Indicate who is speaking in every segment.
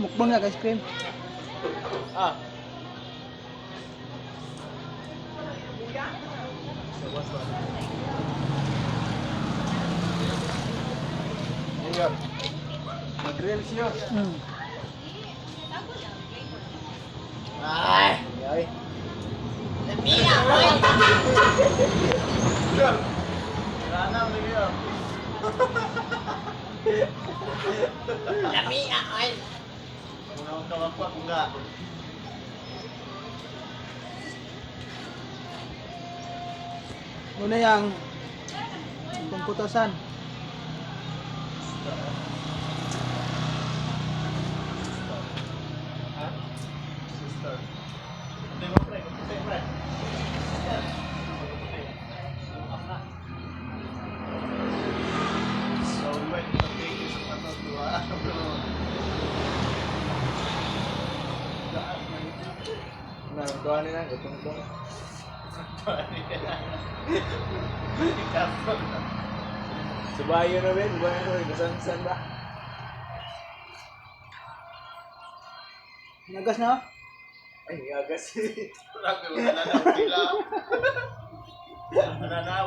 Speaker 1: Mukbang na ice cream.
Speaker 2: Ah.
Speaker 3: Mayor. Mag-reels yun.
Speaker 2: Ay!
Speaker 3: Ay.
Speaker 2: Lamia, oy!
Speaker 3: Wala na, Mayor.
Speaker 2: Lamia, oy!
Speaker 3: Mga kawakwa kung nga.
Speaker 1: Muna yung pangkutasan.
Speaker 3: Ha? Sister. Hindi mo, pre. Kaputi, pre. Sister. Kaputi. Lumak na. So, we went to the bakery sa Patos, di ba? Nagawa nila, gutong-gutong. Subayo na ba? Subayo na ba? Saan saan ba?
Speaker 1: Nagas na?
Speaker 3: Ay, agas.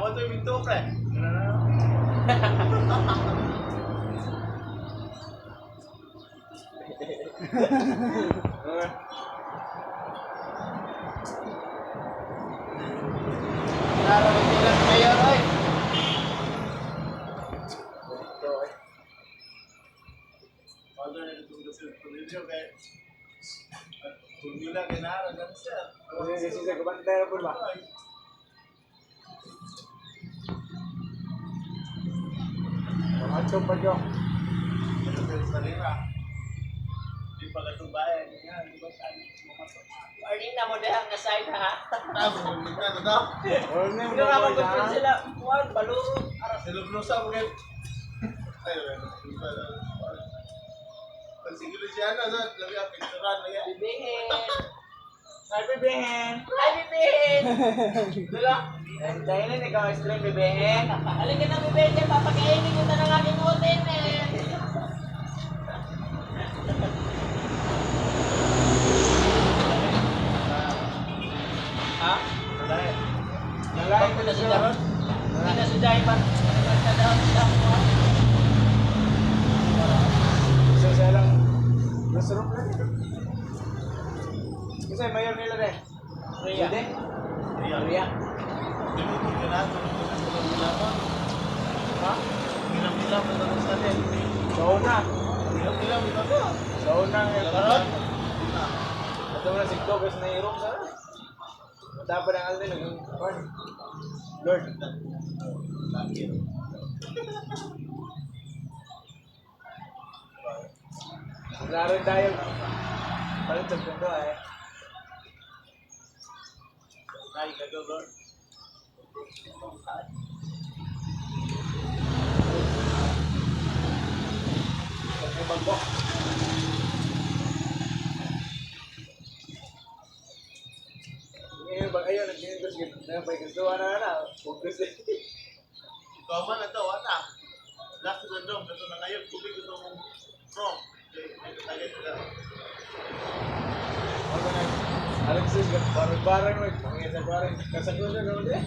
Speaker 2: What do we do, pre? Narating sila sa mayor, oy!
Speaker 3: Kasi sa kabantay na po ba? Macho pa yun.
Speaker 2: Warning na mo dahil nga side, ha?
Speaker 3: Wala na
Speaker 2: Hindi na mo control sila. Kuwan, balurot. Aras. Bibihin.
Speaker 3: Hi, bibihin!
Speaker 2: Hi, bibihin!
Speaker 3: Dala! Dahil na ikaw ice cream, bibihin.
Speaker 2: Halika na, bibihin. Papakainin ko na ng aking hotel, eh.
Speaker 3: Ha? Nalain ko na siya.
Speaker 2: Hindi na si Jaiman.
Speaker 3: Isa sa lang. Masarap na. Kasi mayor nila rin.
Speaker 2: Ria.
Speaker 3: Pwede? Ria. Ha? Sa una. Sa una. Ito mo na si Tobes na irom sa. Matapa ng alden. Lord. Laro tayo. Palit sa pundo eh. May bagbo. Ngayon ba kayo nag-invest na may gusto na na. Focus eh. Ako na Alexis barang-barang mag pangit sa barang kasagot na gawin eh.